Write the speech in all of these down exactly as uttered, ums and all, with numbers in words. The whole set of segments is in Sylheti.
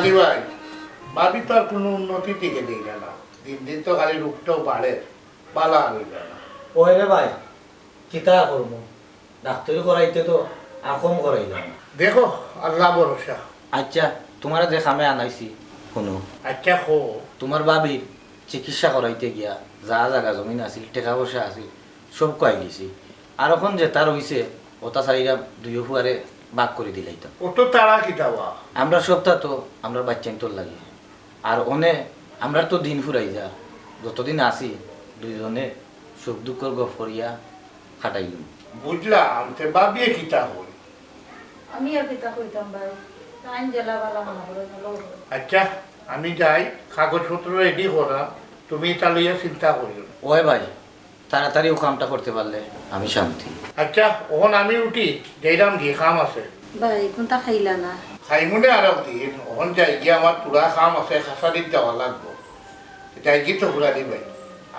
জি ভাই, ভাবি তো আর কুনু উন্নতির দিকে যাইরা না, দিন দিন তো খালি রোগটাউ বাড়ের, বালা আর অইরা না। ওই রে ভাই, কিতা করমু? ডাক্তারি করাইতে তো আর কম করাইলাম না। দেখো, আল্লা ভরসা। আইচ্ছা, তুমারে যে কামে আনাইছি, হুনো। আইচ্ছা, কও। তুমার ভাবির চিকিৎসা করাইতে গিয়া যা জাগা জমিন আছিল, টেকা পয়সা আছিল, সব খুয়াই দিছি। আর অখন যেতা রইছে, অতা চাইরাম দুইও পুয়ারে ভাগ করি দিলাইতাম। অত তাড়া কিতা বা? আমরার সবতা তো আমরার বাইচ্চাইন্তর লাগি। আর অনে আমরার তো দিন ফুরাই যার, যতদিন আছি দুইজনে সুখ দুঃখর গফ করিয়া কাটাইলুম। বুঝলাম, তে ভাবিয়ে কিতা কইন? আমি আর কিতা কইতাম ভাই, তাইন যেলা বালা মনে করইন অলা অইবো। আইচ্ছা, আমি যাই, কাগজপত্র রেডি করাম, তুমি ইতা লইয়া চিন্তা করিও না। ওই ভাই, তাড়াতাড়ি অউ কামটা করতে পারলে আমি শান্তি। আইচ্ছা, অখন আমি উঠি, যাইরাম গি, কাম আছে। ভাই, কুন্তা খাইলা না? খাইমুনে আরক দিন, অখন যাইগি, আমার থুড়া কাম আছে, কাছারিত যাওয়া লাগবো। যাইগি তো ফুরাদি ভাই,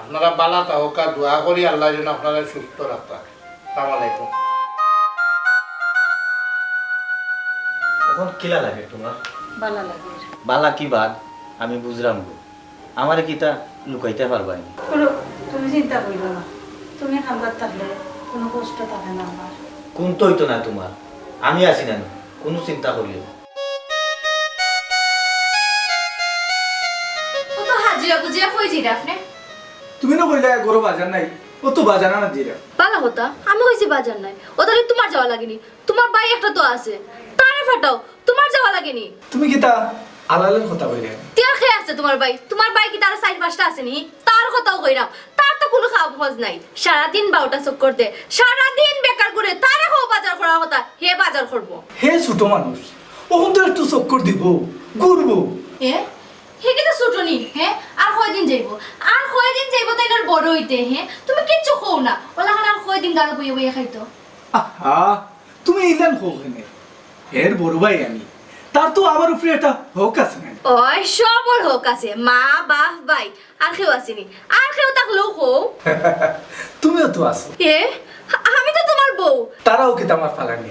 আপনারা বালা থাকউক্কা, দোয়া করি আল্লায় যেন আপনারে সুস্থ রাখতা। আসসালামু আলাইকুম। অখন কিলা লাগে তুমার? বালা লাগে। বালা কি বাদ, আমি বুঝরাম গো। আমারে কিতা লুকাইতায় পারবায় নি? হুনো, তুমি চিন্তা করিও না, তুমি কান্দাত থাকলে কুনু কষ্ট থাকে না আমার। কুন্তা অইতো না তুমার, আমি আছি না নি, কুনু চিন্তা করিও না। অত হাজিয়া গুজিয়া কই যাইরা আপনে? তুমি না কইলা ঘরো বাজার নাই, অত বাজার আনাত যাইরাম। বালা কথা, আমি কইছি বাজার নাই, অতা অইলে তুমার যাওয়া লাগে নি। তুমার ভাই একটা তো আছে, তারে পাঠাও, তুমার যাওয়া লাগে নি। তুমি কিতা আলালের কথা কইরায়? তে আর কে আছে তুমার ভাই? তুমার ভাই কিতা আরো চাইর পাঁচটা আছে নি? তার কথাউ কইরাম, তার তো কুনু কাম কাজ নাই, সারাদিন বারোটা চক্কর দে, সারাদিন বেকার ঘুরে, তারে কও বাজার করার কথা, হে বাজার করবো। হে ছোট মানুষ, অখন তো একটু চক্কর দিবো, ঘুরবো। এ, হে কিতা ছোট নি, হে? আর কয়দিন যাইবো? আর কয়দিন যাইবো তাইন আর বড় অইতে, হে? তুমি কিচ্ছু কও না, অলাখান আর কয়দিন গারো বইয়া বইয়া খাইতো? আহা, তুমি ইলান কও কেনে? এর বড় ভাই আমি, তার তো আমার উপরে একটা হক আছে না? ওই সবর হক আছে, মা, বাপ, ভাই, আর কেউ আছে নি? আর কেউ থাকলেও কও। তুমিও তো আছো। এ, আমি তো তুমার বউ। তারাও কিতা আমার ফালানি?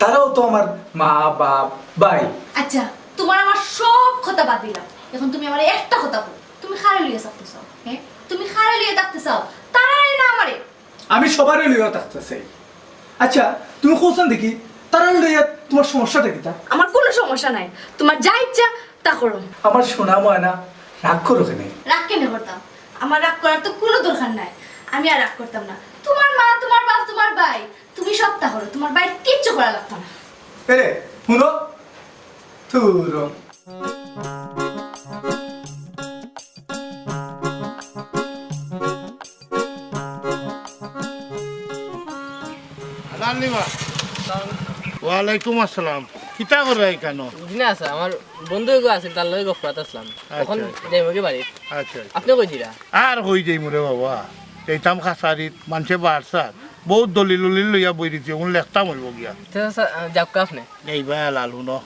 তারাও তো আমার মা, বাপ, ভাই। আইচ্ছা, তুমার আমার সব কথা বাদ দিলাম, অখন তুমি আমারে একটা কথা কও, তুমি কারে লইয়া থাকতে চাও? হে, তুমি কারে লইয়া থাকতে চাও? তারারে না আমারে? আমি সবারে লইয়া থাকতে চাই। আইচ্ছা, তুমি কওছাইন দেখি, তারারে লইয়া তুমার সমস্যাটা কিতা? আমার কুনু সমস্যা নাই, তুমার যা ইচ্ছা তা করো। আমার সোনা ময়না, রাগ করো কেনে? রাগ কেনে করতাম? আমার রাগ করার তো কুনু দরকার নাই, আমি আর রাগ করতাম না। তুমার মা, তুমার বাপ, তুমার ভাই, তুমি সবতা করো, তুমার ভাইর কিচ্ছু করা লাগতো না। এরে, হুনো, থুরো। লালিমা। ওয়ালাইকুম আসসালাম। কিতা কররায় ইকানো? জি না, স্যার, আমার বন্ধু এগু আছিল, তার লগে গফ করাত আছলাম। আইচ্ছা, অখন আইচ্ছা। যাইমুগি বাড়িত। আইচ্ছা, আইচ্ছা। আপনে কই যাইরা? আর কই যাইমু রে বাবা? যাইতাম কাছারিত, মানষে বারছার। বউত দলিল উলিল লইয়া বই রইছে, অখন লেখতাম অইবো গিয়া। আইচ্ছা, স্যার, যাউক্কা আপনে। এই ভাই লাল, হুনো।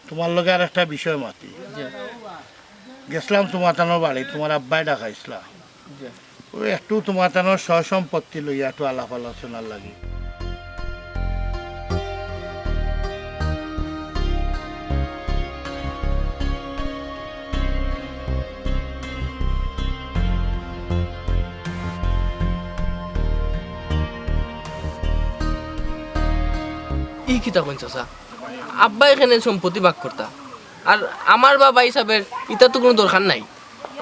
তুমার লগে আরেকটা বিষয় মাতি। জি। গেছলাম তুমার তানর বাড়ি, তুমার আব্বায় ডাকাইছলা। জি। অউ একটু তুমার তানর সয়-সম্পত্তি লইয়া একটু আলাপ আলোচনার লাগি। ই কিতা কইন চাচা? আব্বায় কেনে সম্পত্তি ভাগ করতা? আর আমার বা ভাই সাবর ইতা তো কুনু দরকার নাই।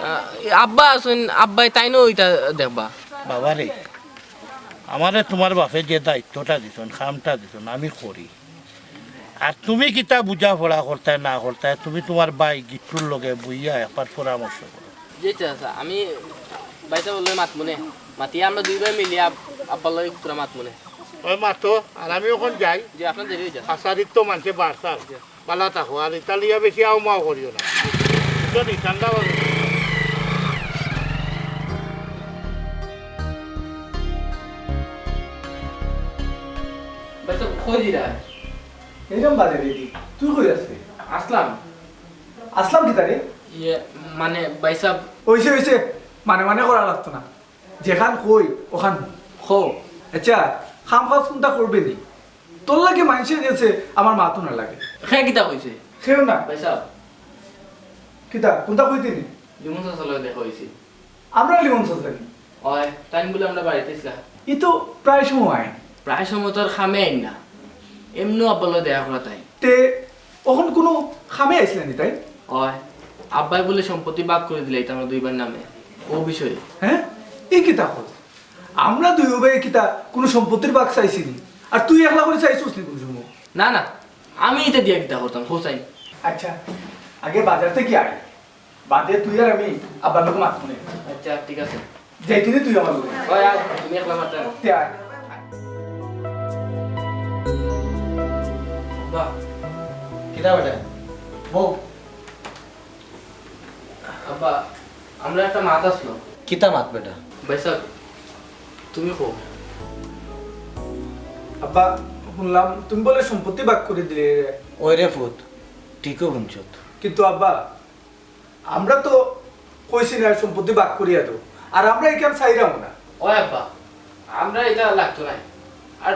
আহ, আব্বা আছইন, আব্বায় তাইনও ইতা দেখবা। বাবা রে, আমারে তুমার বাপে যে দায়িত্বটা দিছইন, কামটা দিছইন, আমি করি। আর তুমি কিতা বুঝাপড়া করতায় না করতায়, তুমি তুমার ভাই গিট্টুর লগে বইয়া একবার পরামর্শ করো। জি চাচা, আমি ভাই সাবর লগে মাতমুনে, মাতিয়া আমরা দুই ভাই মিলিয়া আব-, আব্বার লগে পুরা মাতমুনে। ওই মাতো, আর আমি অখন যাই। জি, আপনার দেরি অই যার। কাছারিত তো মানষে বারছার। জি। বালা থাকো, আর ইতা লইয়া বেশি আও মাও করিও না। বুঝছো নি? ঠান্ডা বাতাস। ভাই সাব, কই যাইরা? এইরাম বাজারে দি। তুই কই আছলে? আছলাম। আছলাম কিতা রে? ইয়ে, মানে, ভাই সাব। অইছে, অইছে। মানে, মানে করা লাগতো না। যেখান কই, অখান কও। আইচ্ছা, কাম কাজ কুনতা করবে নি? তোর লাগি মানষে গেছে, আমার মাতো না লাগে। হে কিতা কইছে? কেউ না। ভাই সাব, কিতা, কুনটা কইতে নি? লিমন চাচার লগে দেখা অইছিল। আমরার লিমন চাচা নি? অয়, তাইন বুলে আমরার বাড়িত আইছলা। ই তো প্রায় সময় আইন। প্রায় সময় তো আর কামে আইন না, এমনেউ আব্বার লগে দেখা করাত আইন। তে অখন কুনু কামে আইছলা নি তাইন? অয়, আব্বায় বুলে সম্পত্তি ভাগ করি দিলাইতা আমরার দুইবার নামে, অউ বিষয়ে। হে? ই কিতা কস? আমরা দুইও ভাইয়ে কিতা কুনু সম্পত্তির ভাগ চাইছি নি? আর তুই একলা করি চাইছস নি কুনু সময়? না, না, আমি ইতা দিয়া কিতা করতাম, কও চাইন। আইচ্ছা, আগে বাজার থাকি আয়, বাদে তুই আর আমি আব্বার লগে মাতমু নে। আইচ্ছা, ঠিক আছে। যাইতে নি তুই আমার লগে। অয়, আও, তুমি একলা মাতরায় না। তে আয়। আব্বা। কিতা বেটা? বউ। আব্বা, আমরার একটা মাত আছিল। কিতা মাত বেটা? ভাইসাব, তুমি কও। আব্বা, হুনলাম তুমি বুলে সম্পত্তি ভাগ করি দিলে। অয় রে ফুত, ঠিকউ হুনছত। কিন্তু আব্বা, আমরা তো কইছি না সম্পত্তি ভাগ করিয়া দেও, আর আমরা ইখান চাইরাম না। অয় আব্বা, আমরার ইতা লাগতো নায়, আর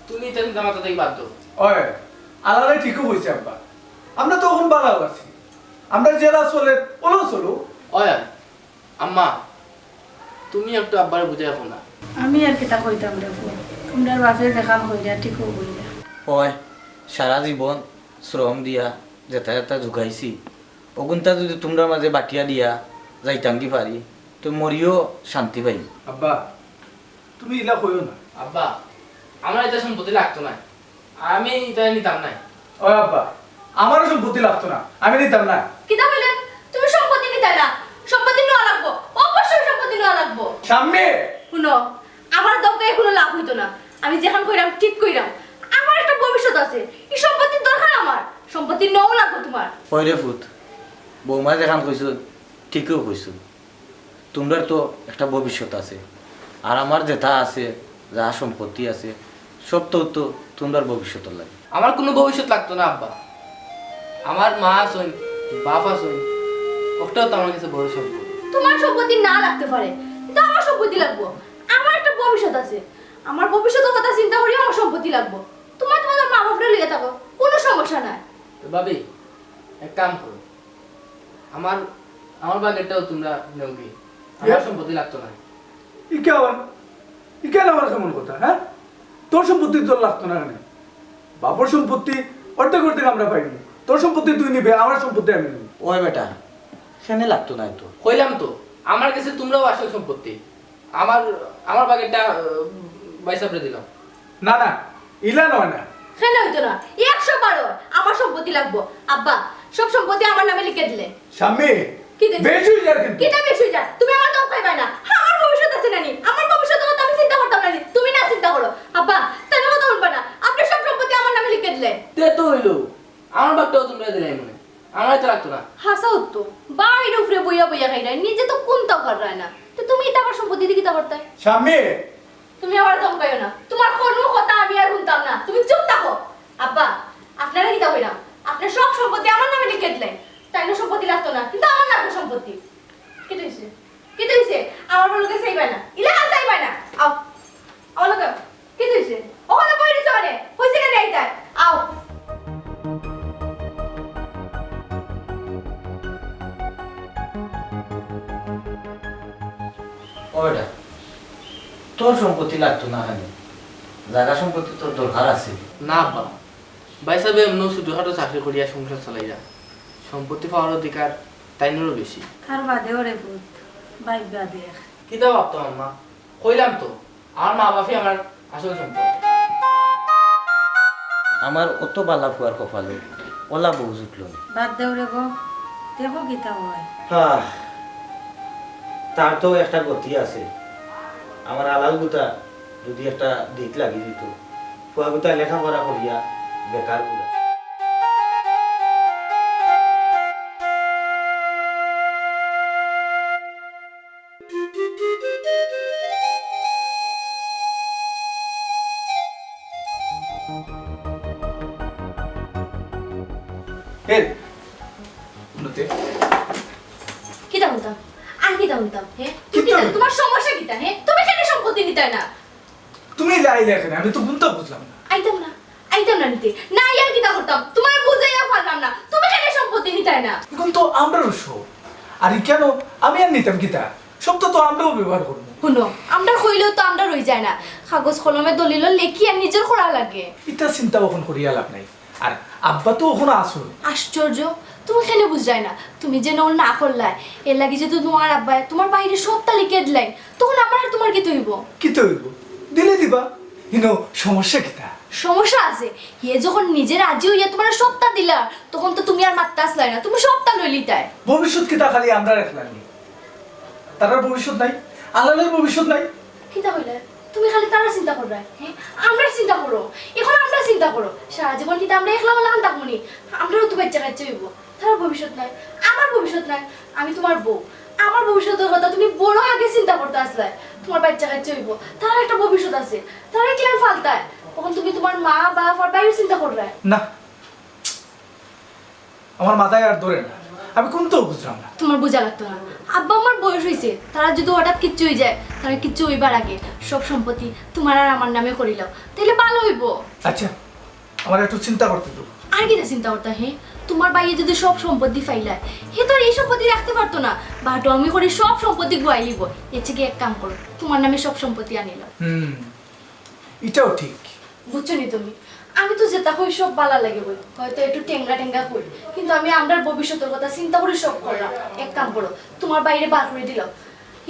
তুমি ইতা চিন্তা মাথা থাকি বাদ দেও। অয়, আলালে ঠিকউ কইছে আব্বা, আমরা তো অখন ভালাউ আছি, আমরা যেলা চলে অলাউ চলো। অয়, আম্মা, তুমি একটু আব্বারে বুঝাইয়া কও না। আমি আর কিতা কইতাম রে ফুত, তুমরার বাপে যেখান কইরা ঠিকউ কইরা। অয়, সারা জীবন শ্রম দিয়া যেতা যেতা জুগাইছি, অগুনতা যুদি তুমরার মাঝে বাটিয়া দিয়া যাইতাম কি পারি, তে মরিও শান্তি পাইমু। আব্বা, তুমি ইলা কইও না। আব্বা, আমার ইতা সম্পত্তি লাগতো নায়, আমি ইতা নিতাম নায়। ও আব্বা, আমারও সম্পত্তি লাগতো না, আমি নিতাম না। কিতা কইলে? তুমি সম্পত্তি নিতায় না? সম্পত্তি নেওয়া লাগবো, অবশ্যই সম্পত্তি নেওয়া লাগবো। শাম্মী! হুনো, আমার দমকাইয়া কুনু লাভ অইতো না। আমি যেখান কইরাম ঠিক কইরাম। আমার একটা ভবিষ্যৎ আছে, ই সম্পত্তির দরকার আমার। সম্পত্তি নেওয়া লাগবো তুমার। অয় রে ফুত, বৌমা যেখান কইছইন, ঠিকউ কইছইন। তুমরার তো একটা ভবিষ্যৎ আছে, আর আমার যেতা আছে, যা সম্পত্তি আছে, সব তো, তো তুমরার ভবিষ্যৎর লাগি। আমার কুনু ভবিষ্যৎ লাগতো না আব্বা, আমার মা আছইন, বাপ আছইন, অকটাউ তো আমার গেছে বড় সম্পদ। তুমার সম্পত্তি না লাগতে পারে, কিন্তু আমার সম্পত্তি লাগবো। আমার একটা ভবিষ্যৎ আছে, আমার ভবিষ্যৎর কথা চিন্তা করি আমার সম্পত্তি লাগবো। তুমার, তুমার মা বাপরে লইয়া থাকো, কুনু সমস্যা নাই। তো ভাবি, এক কাম করো, আমার, আমার ভাগেরটাও তুমরা নেওগি। আমার ইয়া। সম্পত্তি লাগতো না। ইখান, ইখান আবার কেমন কথা, হ্যাঁ? তোর সম্পত্তি তোর লাগতো না কেনে? বাপর সম্পত্তি অর্ধেক অর্ধেক আমরা পাইমু। তোর সম্পত্তি তুই নিবে, আমার সম্পত্তি আমি নিমু। ওই বেটা, কেনে লাগতো না তো? কইলাম তো, আমার গেছে তুমরাউ আসল সম্পত্তি। আমার, আমার ভাগেরটা, আহ, ভাইসাবরে দিলাম। না, না, ইলা নয় না। কেনে অইতো না? একশো বার অয়, আমার সম্পত্তি লাগবো। আব্বা, সব সম্পত্তি আমার নামে লিখে দিলে। শাম্মী, কি দেখছো? বেশ অই যার কিন্তু। কিতা বেশ অই যার? তুমি আমার দম খাইবায় না। আমার ভবিষ্যৎ আছে নানি? আমার ভবিষ্যৎর কথা আমি চিন্তা করতাম নানি? তুমি না চিন্তা করো। আব্বা, তাইলে কথা হুনবা না। আপনে সব সম্পত্তি আমার নামে লিখে দিলে। তে তো অইলো। আমার ভাগটাও তুমরারে দিলাইমু নে। আমারে তো লাগতো না। হাছা অইতো। বাইরে উপরে বইয়া বইয়া খাইরায়, নিজে তো কুন্তাও কররায় না। তো তুমি ইতা আমার সম্পত্তি দি কিতা করতায়? শাম্মী! তুমি আমারে দমকাইও না। তুমার কুনু কথা আমি আর হুনতাম না। তুমি চুপ থাকো। আব্বা, আপনারে কিতা কইরাম? আপনে সব সম্পত্তি আমার নামে লিখে দিলাইন। তাইলে সম্পত্তি লাগতো না, কিন্তু আমার লাগবো সম্পত্তি। কিতা অইছে? কিতা অইছে? আমার লগে চাইবায় না। ইলাখান চাইবায় না। আও। আমার লগে। কিতা অইছে? অখানো বই রইছো কেনে? কইছি না নি আইতায়? আও। ও বেটা, তোর সম্পত্তি লাগতো না কেনে? জাগা সম্পত্তি তোর দরকার আছে। না আব্বা, ভাইসাবে এমনেউ ছোটখাটো চাকরি করিয়া সংসার চালাইরা। সম্পত্তি পাওয়ার অধিকার তাইনরও বেশি। তার বাদেও রে পুত, ভাইব্বা দেখ। কিতা ভাবতাম আম্মা? কইলাম তো, আমার মা বাপই আমার আসল সম্পদ। আমার অত বালা ফুয়ার কপালো অলা বউ জুটলো নি। বাদ দেও রে বউ, দেখো কিতা অয়। আহ, তার তো একটা গতি আছে। আমার আলাল গুতা যদি একটা দিক লাগি দিত, ফুয়া গুতা লেখাপড়া করিয়া বেকার গুলা। এ, নতে। কিতা হুনতাম? আর কিতা হুনতাম, হে? কিতা? কিতা? তুমার সমস্যা কিতা, হে? তুমি কেনে সম্পত্তি নিতায় না? তুমি লাইলে কেনে? আমি তো হুনতাম বুঝলাম না। আইতাম না। আইতাম না নিতে, না আইয়া কিতা করতাম? তুমারে বুঝাইয়া পারলাম না, তুমি কেনে সম্পত্তি নিতায় না? অখন তো আমরারও সব। আর ইখানো আমি আর নিতাম কিতা? সবতা তো আমরাউ ব্যবহার করমু। হুনো, আমরার কইলেও তো আমরার অই যায় না, কাগজ কলমে দলিলো লেখিয়া নিজর করা লাগে। ইতা চিন্তা অখন করিয়া লাভ নাই। আর আব্বা তো অখনো আছইন। আশ্চর্য, তুমি কেনে বুঝরায় না? তুমি যে অউ না করলায়, এরলাগি যদি তুমার আব্বায় তুমার ভাইরে সবতা লেখিয়া দিলাইন, তখন আমার আর তুমার কিতা অইবো? কিতা অইবো? দিলে দিবা, ইনো সমস্যা কিতা? সমস্যা আছে। হে যখন নিজে রাজি অইয়া তুমারে সবতা দিলা, তখন তো তুমি আর মাততায় আছলায় না, তুমি সবতা লইলিতায়। ভবিষ্যৎ কিতা খালি আমরার একলার নি? তারার ভবিষ্যৎ নাই? আলালের ভবিষ্যৎ নাই? কিতা কইলায়? তুমি খালি তারার চিন্তা কররায়, হে? আমরার চিন্তা করো। অখন আমরার চিন্তা করো। সারা জীবন কিতা আমরা একলা অকলা থাকমু নি? আমরারও তো বাইচ্চা কাইচ্চা অইবো। তারার ভবিষ্যৎ নাই, আমার ভবিষ্যৎ নাই। আমি তুমার বউ, আমার ভবিষ্যতর কথা তুমি বড় আগে চিন্তা করতায় আছলায়। তুমার বাইচ্চা কাইচ্চা অইবো, তারার একটা ভবিষ্যৎ আছে, তারারে কিলান ফালতায়? অখন তুমি তুমার মা বাফ আর ভাইর চিন্তা কররায়। না, আমার মাথায় আর ধরে না, আমি কুন্তাউ বুঝরাম না। তুমার বুঝা লাগতো না, আব্বা আম্মার বয়স অইছে, তারার যদি হঠাৎ কিচ্ছু অই যায়, তারার কিচ্ছু অইবার আগে সব সম্পত্তি তুমার আর আমার নামে করিলাও, তাইলে ভালা অইবো। আচ্ছা, আমারে একটু চিন্তা করতে দেও। আর কিতা চিন্তা করতায়, হে? তুমার ভাইয়ে যদি সব সম্পত্তি ফাইলায়, হে তো আর ই সম্পত্তি রাখতে পারতো না। বাটুয়ামি করি সব সম্পত্তি গুয়াইলিবো। এর থাকি এক কাম করো, তুমার নামে সব সম্পত্তি আনিলাও। হুম, ইটাও ঠিক। বুঝছো নি তুমি? আমি তো যেতা কই সব ভালা লাগে কই, হয়তো একটু টেংগা টেংগা কই, কিন্তু আমি আমরার ভবিষ্যতর কথা চিন্তা করি সব কররাম। এক কাম করো, তুমার ভাইরে বার করি দিলাও।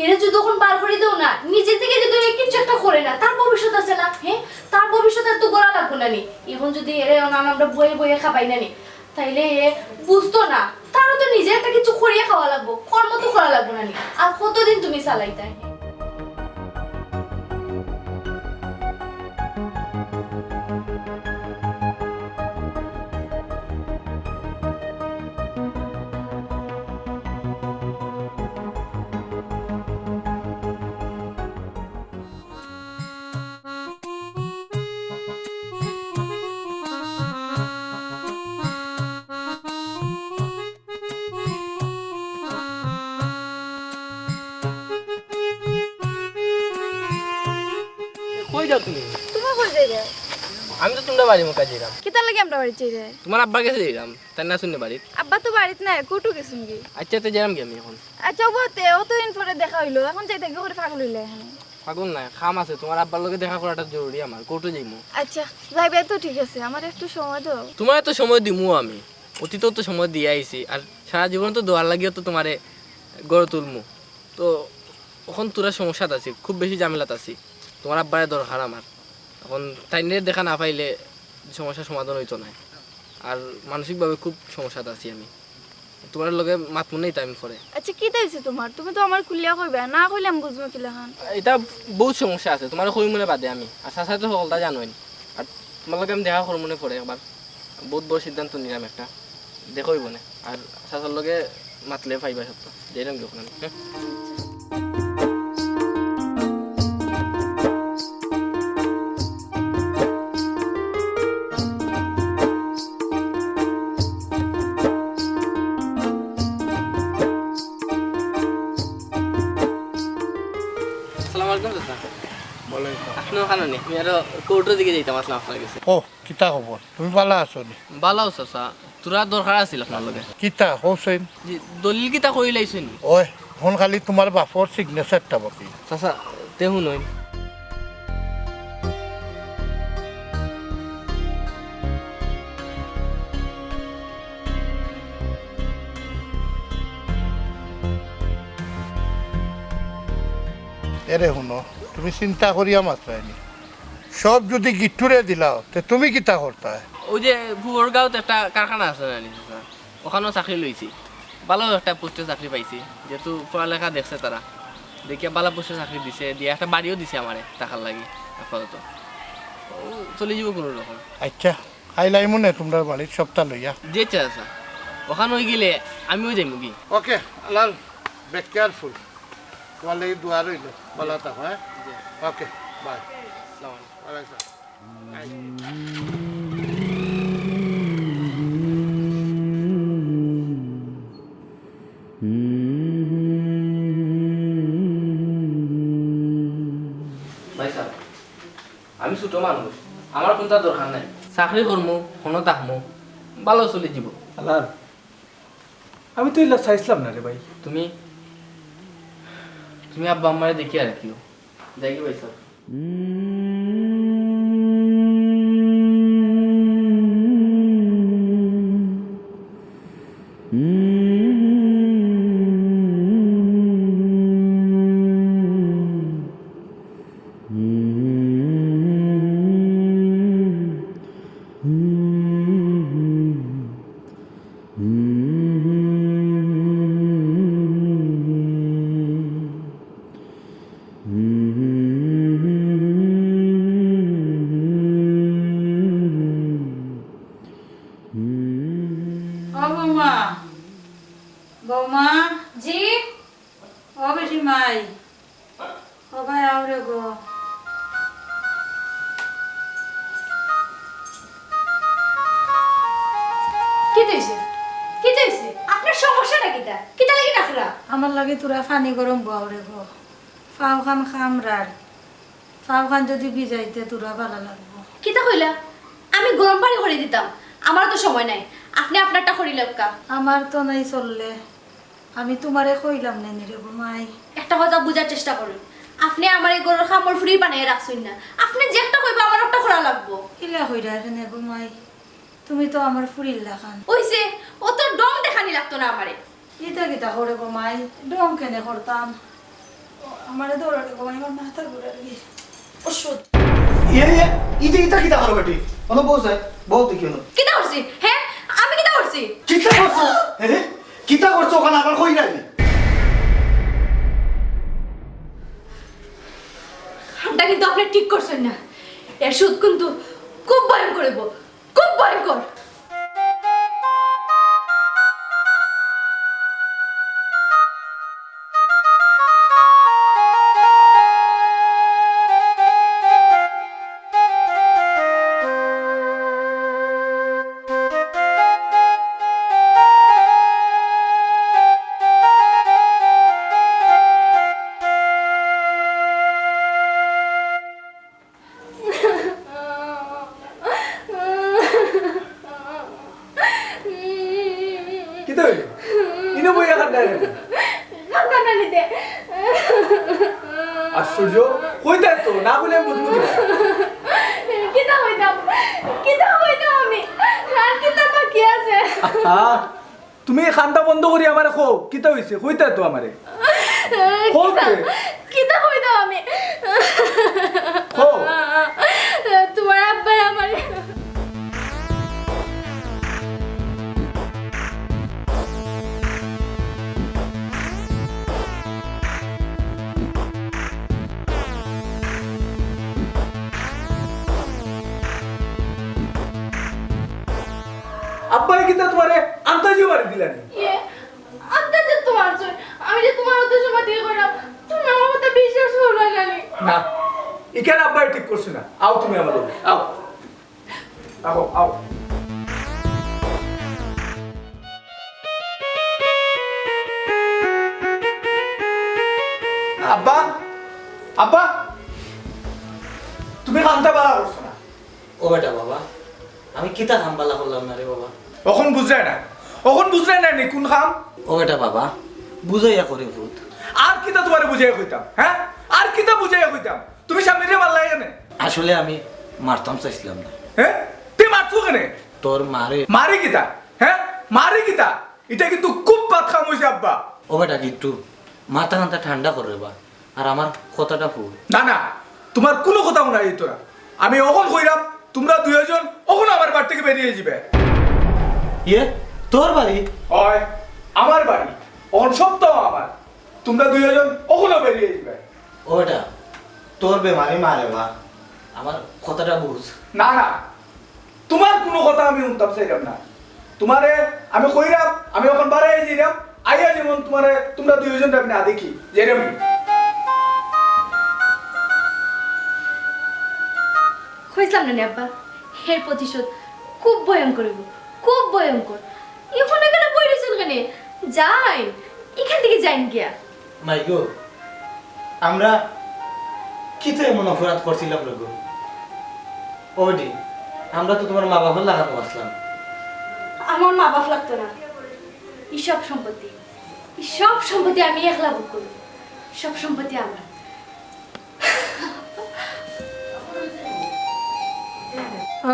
এরে যদি অখন বার করি দেও না, নিজে থাকি যদি এ কিচ্ছু একটা করে না, তার ভবিষ্যৎ আছে না, হে? তার ভবিষ্যৎ আর তো গড়া লাগবো না নি। অখন যদি এরে অখন আমরা বইয়ে বইয়ে খাবাই না নি, তাইলে হে বুঝতো না। তারও তো নিজে একটা কিচ্ছু করিয়া খাওয়া লাগবো, কর্ম তো করা লাগবো না নি। আর কতদিন তুমি চালাইতায়? কই যাও তুমি? তুমি কই যাইরায়? আমি তো তুমরার বাড়ির মুখা যাইরাম। কিতার লাগি আমরার বাড়িত যাইরায়? তুমার আব্বার গেছে যাইরাম, তাইন আছইন নি বাড়িত? আব্বা তো বাড়িত নাই, কোর্টো গেছইন গি। আচ্ছা, তে যাইরাম গি আমি অখন। আচ্ছা, অবো তে, অতদিন পরে দেখা অইলো, অখন যাইতায় গি করি পাগল অইলায় অখানো। পাগল নায়, কাম আছে, তুমার আব্বার লগে দেখা করাটা জরুরি আমার, কোর্টো যাইমু। আচ্ছা, যাইবায় তো ঠিক আছে, আমারে একটু সময় দেও। তুমারে তো সময় দিমু আমি, অতীতেও তো সময় দিয়া আইছি, আর সারা জীবন তো দেওয়ার লাগিও তো তুমারে গড়ে তুলমু। তো অখন থুড়া সমস্যাত আছি, খুব বেশি ঝামেলাত আছি, তুমার আব্বারে দরকার আমার। অখন তাইনরে দেখা না পাইলে সমস্যার সমাধান অইতো নায়। আর মানসিকভাবে খুব সমস্যাত আছি আমি। তুমার লগে মাতমু নে ইতা আমি পরে। আচ্ছা, কিতা অইছে তুমার? তুমি তো আমারে খুলিয়া কইবায়, না কইলে আমি বুঝমু কিলাখান? ইতা বউত সমস্যা আছে, তুমারে কইমু নে বাদে আমি। আর চাচায় তো হকলতা জানইন। আর তুমার লগে আমি দেখা করমু নে পরে একবার। বউত বড় সিদ্ধান্ত নিলাম একটা। দেখা অইবো নে। আর চাচার লগে মাতলে পাইবা সবতা। যাইরাম গি অখন আমি, হে? আসসালামু আলাইকুম চাচা। ওয়ালাইকুম। আপনে অখানো নি? আমি আরো কোর্টর দিকে যাইতাম, আছলাম আপনার গেছে। ও, কিতা খবর? তুমি ভালা আছো নি? ভালাউ চাচা, থুড়া দরকার আছিল আপনার লগে। কিতা, কওকচোন? জি, দলিল কিতা করিলাইছইন নি? ওই, অখন খালি তুমার বাপর সিগনেচারটা বাকি। চাচা, তে হুনইন। এরে হুনো, তুমি চিন্তা করিয়া মাতরায় নি। সব যুদি গিট্টুরে দিলাও, তে তুমি কিতা করতায়? অউ যে পুবরগাঁওত একটা কারখানা আছে না নি, চাচা? অখানো চাকরি লইছি। ভালা একটা পোস্টে চাকরি পাইছি, যেহেতু পড়ালেখা দেখছে তারা, দেখিয়া ভালা পোস্টে চাকরি দিছে, দিয়া একটা বাড়িও দিছে আমারে থাকার লাগি আপাতত। অউ চলি যিবো কুনু রকম। আইচ্ছা, কাইল আইমু নে তুমরার বাড়িত সবতা লইয়া। জি আইচ্ছা চাচা, অখান অইগেলে আমিও যাইমু গি। ওকে, আলাল, be careful। তুমার লাগি দোয়া রইলো, ভালা থাকো, হ্যাঁ? জি। ওকে, বাই। আসসালামু আলাইকুম। ওয়ালাইকুম আসসালাম। ভাইসাব, আমি ছুটো মানুষ, আমার কুন্তা দরকার নাই। চাকরি করমু, হনো থাকমু, ভালা চলি যিবো। আলার, আমি তো ইলা চাইছলাম না রে ভাই। তুমি, তুমি আব্বা আম্মারে দেখিয়া রাখিও। যাইগি ভাইসাব। ও বৌমা, বৌমা। জি। ও বেটি মাই, ও ভাই, আও রে গো। কিতা অইছে? কিতা অইছে? আপনার সমস্যাটা কিতা? কিতা লাগি ডাকরা? আমার লাগি থুড়া পানি গরম বওয়াও রে গো। পাওখান কামড়ার। পাওখান যদি ভিজাইতে থুড়া ভালা লাগবো। কিতা কইলা? আমি গরম পানি করি দিতাম। আমারও তো সময় নাই। আপনে আপনারটা করি লউক্কা। আমার তো নাই চললে। আমি তুমারে কইলাম না নি রে বো মাই। একটা কথা বুঝার চেষ্টা করুন, আপনে আমার এই ঘরর কামর ফুরি বানাইয়া রাখছইন না। আপনে যেটা কইবা আমার ওটা করা লাগবো। ইলা কইরা কেনে গো মাই? তুমি তো আমার ফুরির লাখান। অইছে, অত ঢং দেখানি লাগতো না আমারে। ইতা কিতা করে গো মাই? ঢং কেনে করতাম? ও, আমারে ধরো রে গো মাই, আমার মাথা ঘুরার গি। ওষুধ। ইয়ে, ইয়ে, ইতা, ইতা কিতা করো বেটি? অনো বও স্যার, বও দেখি অনো। কিতা করছি? হ্যাঁ? আমি কিতা করছি? কিতা করছো? হ্যাঁ? কিতা করছো ওখানে আবার কই নাই? কামটা কিন্তু আপনে ঠিক করছইন না। এর সুদ কিন্তু খুব ভয়ঙ্কর অইবো, খুব ভয়ঙ্কর। কিতা অইলো? ইনো বইয়া কান্দায় কেনে? কান্দা না নিতে। আশ্চর্য, কইতায় তো, না কইলে আমি বুঝমু কিতা? কিতা কইতাম? কিতা কইতাম আমি? আর কিতা বাকি আছে? আহা, তুমি এই কান্দা বন্ধ করি আমারে কও, কিতা অইছে? কইতায় তো আমারে। কও কিতা? তে। কিতা কইতাম আমি? কও। তুমার আব্বায় আমারে আব্বায় কিতা তুমারে আন্তাজিও মারি দিলা নি? ইয়ে, আন্তাজে তো মারছইন। আমি যে তুমার উদ্দেশ্য মাতিয়া কইরাম, তুমি আমার কথা বিশ্বাস কররায় না নি। না, ইখান আব্বায় ঠিক করছে না। আও তুমি আমার লগে, আও। আও, আও। আব্বা, আব্বা, তুমি কামটা ভালা করছো না। ও বেটা বাবা, আমি কিতা কাম ভালা করলাম না রে বাবা? অখন বুঝরায় না, অখন বুঝরায় না নি কুন কাম? ও বেটা বাবা, বুঝাইয়া করি পুত। আর কিতা তুমারে বুঝাইয়া কইতাম, হ্যাঁ? আর কিতা বুঝাইয়া কইতাম? তুমি স্বামীরে মারলায় কেনে? আসলে আমি মারতাম চাইছলাম না। হ্যাঁ? তে মারছো কেনে? তোর মারে। মারি কিতা? হ্যাঁ? মারি কিতা? ইটা কিন্তু খুব বাদ কাম অইছে আব্বা। ও বেটা গিট্টু, মাথা খানটা ঠান্ডা কর রে বা। আর আমার কথাটা হুন। না, না, তুমার কুনু কথা হুনা যাইতো না। আমি অখন কইরাম, তুমরা দুইওজন অখন আমার বাড়ি থাকি বেরিয়ে যিবায়। ইয়ে, তোর বাড়ি? অয়, আমার বাড়ি। অখন সব তো আমার। তুমরা দুইওজন অখনউ বেরিয়ে যিবায়। ও বেটা, তোর বেমারি মা রে বা, আমার কথাটা বুঝ। না, না, তুমার কুনু কথা আমি হুনতাম চাইরাম না। তুমারে আমি কইরাম, আমি অখন বারইয়া যাইরাম, আইয়া যেমন তুমারে, তুমরা দুইওজনরে আমি না দেখি, যাইরাম। কইছলাম না নি আব্বা, এর প্রতিশোধ খুব ভয়ঙ্কর অইবো, খুব ভয়ঙ্কর। অখন ইখানো বই রইছইন কেনে? যাইন, ইখান থাকি যাইন গিয়া। মাই গো, আমরা কিতা এমন অপরাধ করছিলাম রে গো? ওডি, আমরা তো তুমার মা-বাফর লাখান আছলাম। আমার মা-বাফ লাগতো না। ই সব সম্পত্তি, ই সব সম্পত্তি আমি একলা ভোগ করমু। সব সম্পত্তি আমার।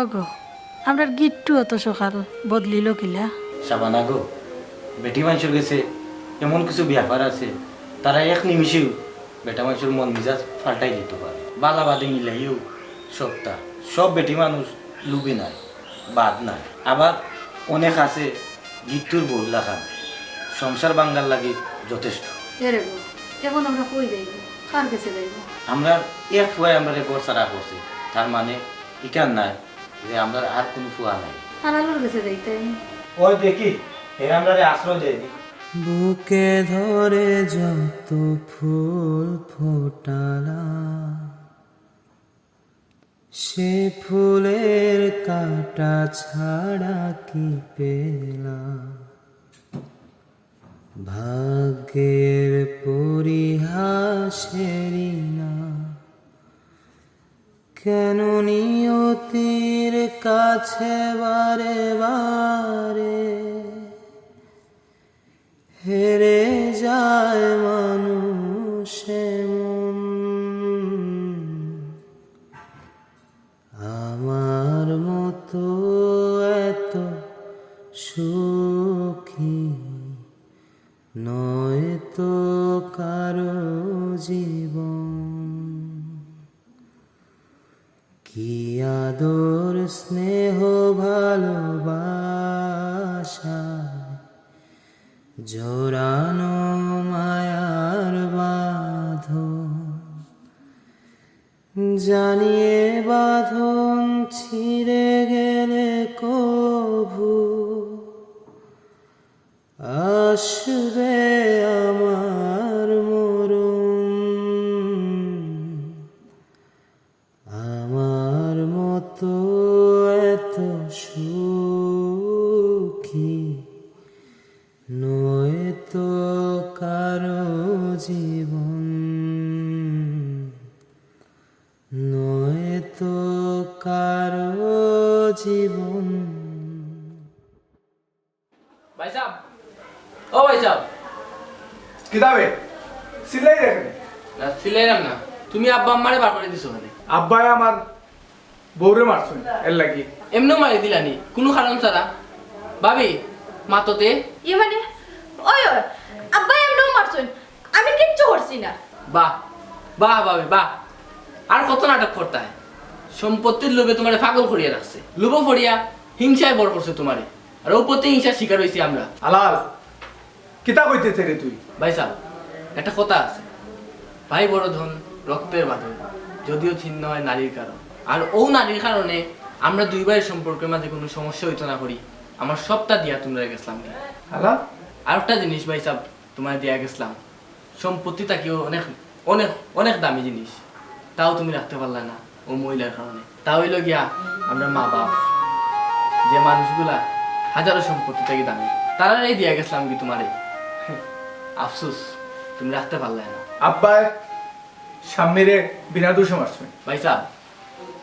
ওগো, আমরার গিট্টু অত সকাল বদলিলো কিলা? শাবানা গো, বেটি মানষর গেছে এমন কিছু ব্যাপার আছে, তারা এক নিমিষেউ বেটা মানষর মন মিজাজ পাল্টাই দিতো পারে। বালা বাদে মিলাইও সবটা। সব বেটি মানুষ লুবি নায়, বাদ নায়। আবার অনেক আছে গিট্টুর বউর লাখান, সংসার ভাঙ্গার লাগি যথেষ্ট। এরে গো, এখন আমরা কই যাইমু? কার গেছে যাইমু? আমরার এক ফুয়ায় আমরারে ঘর ছাড়া করছে, তার মানে ইখান নায় যে আমরার আর কুনু ফুয়া নাই। হারালোর গেছে যাইতাম। ওই দেখি, হে আমরারে আশ্রয় দেয়নি। বুকে ধরে যত ফুল ফোটালা, সে ফুলের কাঁটা ছাড়া কি পেলা? ভাগ্যের পরিহাসেরই না, কেন নিয়তির কাছে বারে বারে হেরে যায় মানুষ এমন। আমার মতো এত সুখী নয় তো কারো জীবন। কি আদর, স্নেহ, ভালোবাসা, জোড়ানো মায়ার বাঁধন। জানি এ বাঁধন ছিঁড়ে গেলে কভু আসবে আমার মরণ। আমার মতো এত সুখী নয় তো কারো জীবন, নয় তো কারো জীবন। ভাইসাব, ও ভাইসাব। কিতা বে? চিল্লাই দেখে? না, চিল্লাইরাম না। তুমি আব্বা আম্মারে বার করি দিছো কেনে? আব্বায় আমার বউরে মারছইন, এর লাগি। এমনেউ মারি দিলানি, কুনু কারণ ছাড়া? ভাবি, মাততে? ইয়ে মানে, ওই, ওই, আব্বায় এমনেউ মারছইন, আমি কিচ্ছু করছি না। বাহ, বাহ ভাবি, বাহ। আর কত নাটক করতায়? সম্পত্তির লোভে তুমারে পাগল করিয়া রাখছে। লোভো পড়িয়া হিংসায় বড় করছে তুমারে। আর অউ পথে হিংসার শিকার অইছি আমরা। আলাল, কিতা কইতেছে রে তুই? ভাইসাব, একটা কথা আছে, ভাই বড় ধন, রক্তের বাঁধন, যদিও ছিন্ন হয় নারীর কারণ। আর অউ নারীর কারণে আমরা দুই ভাইর সম্পর্কের মাঝে কুনু সমস্যা অইতো না করি, আমার সবটা দিয়া তুমরারে গেছলাম গি। আলাল? আর একটা জিনিস ভাইসাব, তুমারে দিয়া গেছলাম, সম্পত্তি থাকিও অনেক, অনেক, অনেক দামি জিনিস, তাও তুমি রাখতে পারলা না অউ মহিলার কারণে। তা অইলো গিয়া আমরা মা বাপ, যে মানুষগুলা হাজারো সম্পত্তি থাকি দামি, তারারে দিয়া গেছলাম গি তুমারে। আফসোস, তুমি রাখতে পারলা না। আব্বায় শাম্মীরে বিনা দোষে মারছইন। ভাইসাব,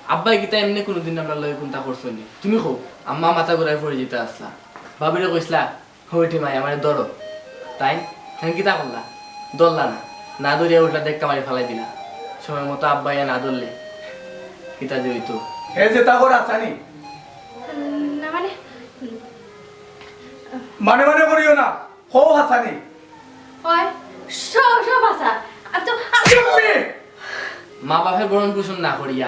আব্বায় কিতা এমনে কুনুদিন আমরার লগে কুন্তা করছইন নি? তুমি কও, আম্মা মাথা ঘুরাই পড়ি যিতা আছলা, ভাবিরে কইছলা, "হইটি মাই, আমারে ধরো।" তাইন, তাইন কিতা করলা? ধরলা না। না ধরিয়া উল্টা ধাক্কা মারি ফালাই দিলা। সময় মতো আব্বায় না ধরলে কিতা যে অইতো। হে যেতা কর হাছানি? না মানে? মানে মানে করিও না। কও হাছানি। অয়, সব, সব হাছা। আর তো, আর তো চুপ! মা বাপের ভরণ পোষণ না করিয়া,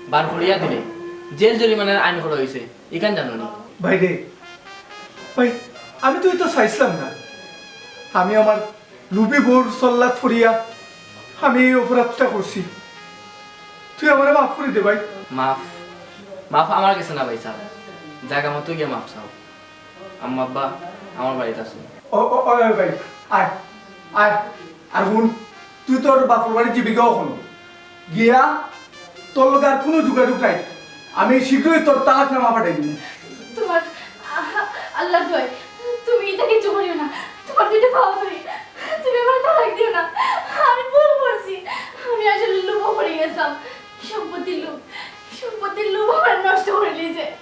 বার করিয়া দিলে, জেল জরিমানার আইন করা অইছে। ইখান জানো নি? ভাই রে, ভাই, আমি তো ইতা চাইছলাম না। আমি আমার লুবি বউর ছল্লাত পড়িয়া আমি এই অপরাধটা করছি। তুই আমারে মাফ করি দে ভাই। মাফ? মাফ আমার গেছে না ভাইসাব, জাগা মতো গিয়া মাফ চাও। আম্মা আব্বা আমার বাড়িত আছে। ও, ও, ও, ভাই, আয়, আয়। আর হুন, তুই তোর বাপর বাড়ি যিবিগি অখনো। গিয়া তোর লগে আর কুনু যোগাযোগ নাই। আমি শীঘ্রই তোর তালাকনামা পাঠাই দিমু। তুমার, আ-, আল্লার দোয়াই, তুমি ইতা কিচ্ছু করিও না। তুমার দুইটা পাও ধরি। তুমি আমারে তালাক দিও না। আমি ভুল করছি। আমি আসলে লোভো পড়ি গেছলাম। সম্পত্তির লোভ, সম্পত্তির লোভ আমারে নষ্ট করি দিছে।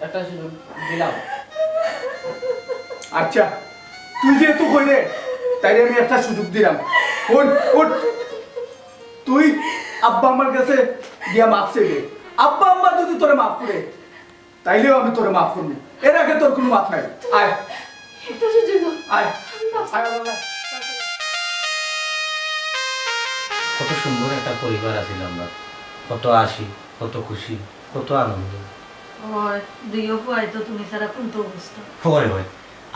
একটা সুযোগ দিলাম। আচ্ছা, তুই যেহেতু কইরে, তাইলে আমি একটা সুযোগ দিলাম। ওঠ, ওঠ। তুই আব্বা আম্মার কাছে গিয়া মাফ চাইবে। আব্বা আম্মা যদি তোরে মাফ করে, তাইলেও আমি তোরে মাফ করবো। এর আগে তোর কোনো মাফ নাই। আয়। একটা সুযোগ দাও। আয়। আয়, আয়, আয়। কত সুন্দর একটা পরিবার আছিল আমরা, কত হাসি, কত খুশি, কত আনন্দ। ওই, দুইও ফুয়াই তো তুমি ছাড়া কোন তো অবস্থা। হয়, হয়,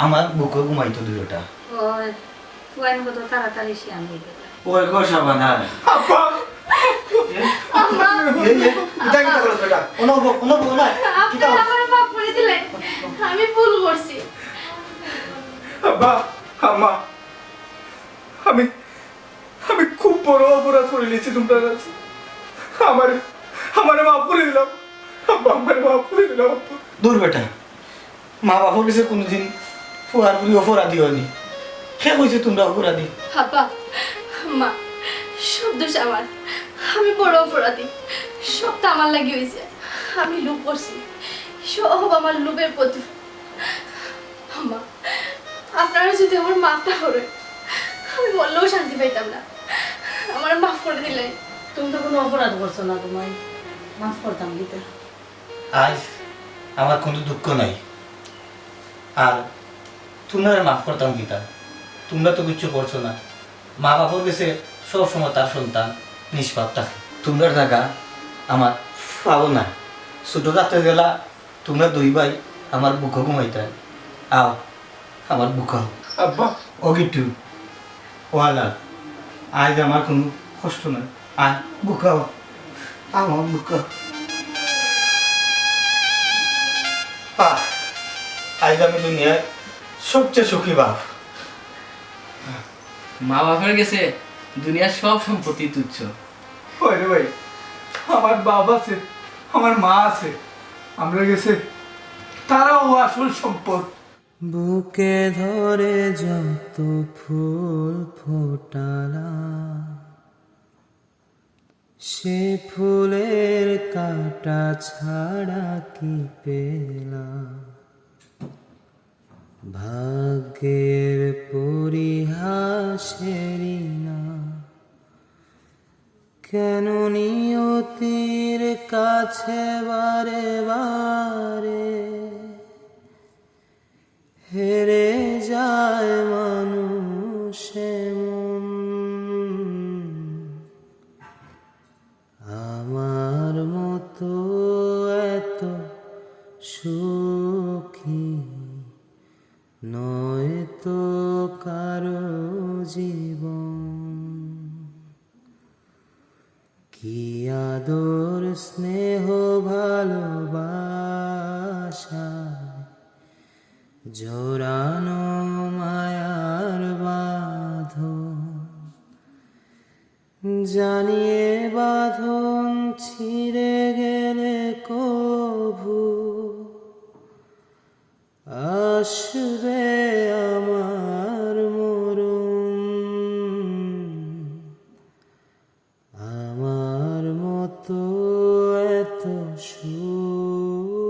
আমার বুকে ঘুমাইতো দুইওটা। ওই, ফুয়াইন কত তাড়াতাড়ি শিয়ান হয়ে গেল। ওই গো শাবানা। আব্বা! আম্মা! এই, এই, ইটা কিতা করছ বেটা? অনো বও, অনো বও না। আপনি কিতা করছ? আমারে মাফ করে দিলেন। আমি ভুল করছি। আব্বা, আম্মা, আমি, আমি খুব বড় অপরাধ করে নিয়েছি তোমরা কাছে। আমারে, আমারে মাফ করে দিলাম। আব্বা, আমারে মাফ করে দিলাম, আব্বা। দূর বেটা, মা বাপর কাছে কোনোদিন ফুয়ার ফুরি অপরাধী হয়নি। কে কইছে তোমরা অপরাধী? আব্বা, মা, সব দোষ আমার। আমি বড় অপরাধী। সবটা আমার লাগি হইছে। আমি লোভ করছি। সব আমার লোভের প্রতিফল। আম্মা, আপনারা যদি আমার মাফ না করেন, আমি মরলেও শান্তি পাইতাম না। আমার মাফ করে দিলেন। তুমি তো কোনো অপরাধ করছো না, তোমায় মাফ করতাম কিতা? আজ আমার কোনো দুঃখ নাই। আর তোমরারে মাফ করতাম কিতা? তোমরা তো কিচ্ছু করছো না। মা বাপর কাছে সব সময় তার সন্তান নিষ্পাপ থাকে। তোমরার জাগা আমার পাবো না। ছোট থাকতে গেলা তোমরা দুই ভাই আমার বুকে ঘুমাইতায়। আও, আমার বুকে আও। আব্বা। ও গিট্টু, ও আলা, আজ আমার কোনো কষ্ট নাই। আয়, বুকে আও, আমার বুকে আও। আহ, আজ আমি দুনিয়ার সবচেয়ে সুখী বাপ। মা বাপের কাছে দুনিয়ার সব সম্পত্তি তুচ্ছ। ওই রে ভাই, আমার বাপ আছে, আমার মা আছে, আমরা গেছে, তারাও আসল সম্পদ। বুকে ধরে যত ফুল ফোটালা, সে ফুলের কাঁটা ছাড়া কি পেলাম? ভাগ্যের পরিহাসেরই না, কেন নিয়তির কাছে বারে বারে হেরে যায় মানুষ এমন? আমার মতো এত সুখী নয় তো কারো জীবন। কি আদর, স্নেহ, ভালোবাসা, জোড়ানো মায়ার বাঁধন। জানিয়ে বাঁধন ছিঁড়ে গেলে কভু আসবে আমার মরণ। আমার মতো এত সুখী